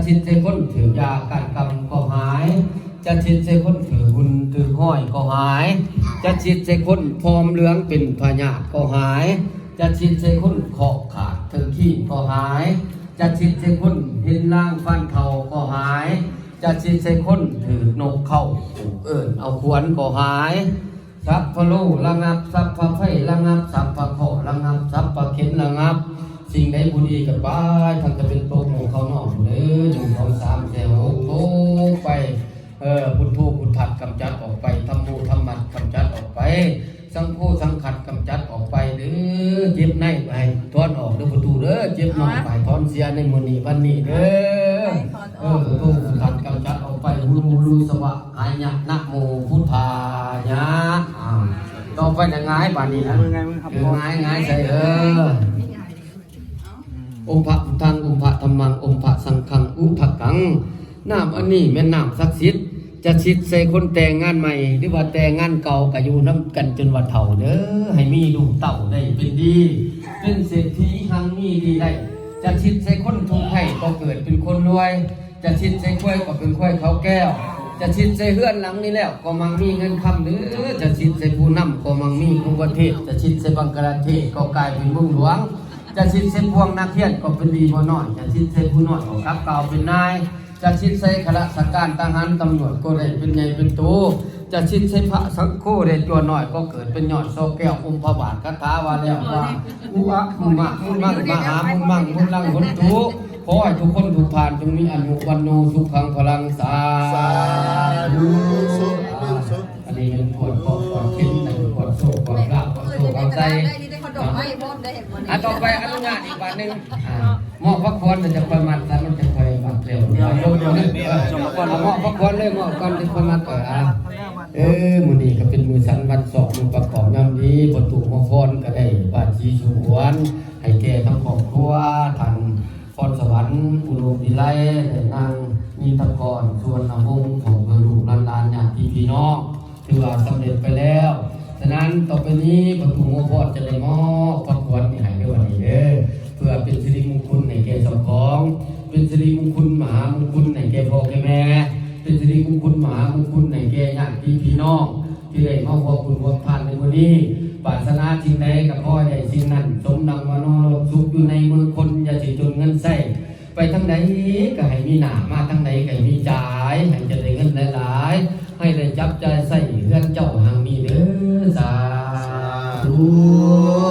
ຊິດໃສ່ຄົນຖືກຢາກ້ານກຳກໍຫາຍ, ຈະຊິດໃສ່ຄົນຖືກຫຸ່ນຖືກຫ້ອຍກໍຫາຍ, ຈະຊິດໃສ່ຄົນຜອມເຫຼືອງເປັນພະຍາດກໍຫາຍ, ຈະຊິດໃສ່ຄົນເຄາະຂາດເທິງຄີງກໍຫາຍ, ຈະຊິດໃສ່ຄົນເຫັນລາງຟັນເທົາກໍຫາຍ, ຈະຊິດໃສ່ຄົນຖືກນົກເຄົ້າເອີ້ນເອົາຂວັນກໍຫາຍ. ສັບພະໂລລະງັບ, ສັບພະໄພລະງັບ, ສັບພະເຄາະລະງັບ, ສັບພະເຂັນລະງັບ, ສິ່ງໃດບໍ່ດີກໍໄປ, ທັງຈະເປັນຕົກໝູ່ເຂົ້ານອກເດີ, ໜຶ່ງ ສອງ ສາມ ສີ່ ຫ້າ ຫົກ ໂທໄປ, ເອີ ພຸດໂທ ພຸດທັດກຳຈັດອອກໄປ, ທຳໂມ ທຳມັດກຳຈັດອອກໄປ, ສັງໂຄ ສັງຄັດກຳຈັດອອກໄປເດີ. ເຈັບໃນໃຫ້ຖອນອອກເດີ ປະຕູເດີ, ເຈັບນອກໃຫ້ຖອນເສຍໃນມື້ນີ້ວັນນີ້ເດີ. ເອີ ພຸດໂທ ພຸດທັດກຳຈັດອອກໄປ, ຫຸລູ ຫູລູ ສະວະ ອາຍະ ນະໂມ ພຸດທາຍະ. ອ້າວ ຕໍ່ໄປນະ ຫງາຍບາດນີ້ນະ. ເອີ ຫງາຍ ຫງາຍໃສ່ ເອີ ອົມພະພຸດທັງ ອົມພະທຳມັງ ອົມພະສັງຄັງ ອຸທະກັງ. ນ້ຳອັນນີ້ແມ່ນນ້ຳສັກສິດ, ຈະສິດໃສ່ຄົນແຕ່ງງານໃໝ່ ຫຼືວ່າແຕ່ງງານເກົ່າ ກະຢູ່ນຳກັນຈົນວ່າເຖົ້າເດີ, ໃຫ້ມີລູກເຕົ້າໄດ້ເປັນດີ ເປັນເສດຖີຮັ່ງມີດີໄດ້. ຈະສິດໃສ່ຄົນທຸກໄພ ກໍເກີດເປັນຄົນລວຍ. ຈະສິດໃສ່ຄວາຍກໍເປັນຄວາຍເຂົາແກ້ວ, ຈະສິດໃສ່ເຮືອນຫຼັງນີ້ແລ້ວກໍມັ່ງມີເງິນຄຳເດີ, ຈະສິດໃສ່ຜູ້ນຳກໍມັ່ງມີທົ່ວປະເທດ, ຈະສິດໃສ່ບັງກະລາເທດກໍກາຍເປັນເມືອງຫຼວງ, ຈະສິດໃສ່ພວກນັກຮຽນກໍເປັນດີບໍ່ນ້ອຍ, ຈະສິດໃສ່ຜູ້ນ້ອຍກໍກັບກາວເປັນນາຍ, ຈະສິດໃສ່ຂ້າລາຊະການທະຫານຕຳຫຼວດກໍໄດ້ເປັນໃຫຍ່ເປັນໂຕ, ຈະສິດໃສ່ພະສັງໂຄໄດ້ຕົວນ້ອຍກໍເກີດເປັນຍອດຊໍແກ້ວອົມພະບາດ. ຄາຖາວ່າແລ້ວວ່າ ອຸອະ ມຸມະ ມຸນມັງ ມະຫາ ມຸນມັງ ມຸນລັງ ຫົນຕຸ. ຂໍໃຫ້ທຸກຄົນທຸກທ່ານຈົ່ງມີອາຍຸ ວັນໂນ ສຸຂັງ ພະລັງ ສາ ສາທຸ ທຸ ສຸຂ ເປັນສຸຂ. ອັນນີ້ແມ່ນກວດເຄາະກວດເຂັນ ກວດໂຊກກວດລາບ ກວດໂຊກເອົາໃຈ. ອ່າ ຕໍ່ໄປອະນຸຍາດອີກບາດໜຶ່ງ ອ່າ ມອບພະຄວັນ ແລ້ວຈະຄ່ອຍມັດ ມັນຈະຄ່ອຍມັດເລັວ. ມອບພະຄວັນເລີຍ ມອບກ່ອນ ຈະຄ່ອຍມັດ. ເອີ ມື້ນີ້ກໍເປັນມື້ສັນວັນຊອກ ມື້ປະກອບຍາມດີ ພໍ່ຕູ້ຫົວພອນກໍໄດ້ບາດສີສູ່ຂວັນ ໃຫ້ແກ່ທັງຄອບຄົວ ທ່ານພອນສະຫວັນ ອຸດົມວິໄລ ແລະ ນາງນິນທະກອນ ສຸວັນນະວົງ ຂອງເພື່ອນລູກຫຼານໆ ຍາດຕິພີ່ນ້ອງ ຖືວ່າສຳເລັດໄປແລ້ວ. ສະນັ້ນ ຕໍ່ໄປນີ້ ພໍ່ຕູ້ຫົວພອນຈະໄດ້ມອບຂອງຂວັນນີ້ໃຫ້ເດີ ບັດນີ້ເດີ ເພື່ອເປັນສິລິມຸງຄຸນໃຫ້ແກ່ເຈົ້າຂອງ, ເປັນສິລິມຸງຄຸນ ມະຫາມຸງຄຸນໃຫ້ແກ່ພໍ່ແກ່ແມ່, ເປັນສິລິມຸງຄຸນ ມະຫາມຸງຄຸນໃຫ້ແກ່ຍາດຕິພີ່ນ້ອງ ທີ່ໄດ້ມາຮ່ວມບຸນຮ່ວມທານໃນມື້ນີ້. ປາດຖະໜາສິ່ງໃດກໍຂໍໃຫ້ໄດ້ສິ່ງນັ້ນ, ສົມດັ່ງມະໂນລົດສຸກຢູ່ໃນມືຄົນ, ຢ່າຊິຈົນເງິນໃຊ້. ໄປທາງໃດກໍໃຫ້ມີໜ້າ, ມາທາງໃດກໍໃຫ້ມີຈ່າຍ, ໃຫ້ຈະໄດ້ເງິນຫຼາຍໆ, ໃຫ້ໄດ້ຈັບຈ່າຍໃຊ້ເຮືອນເຈົ້າຮັ່ງມີເດີ. ສາທຸ.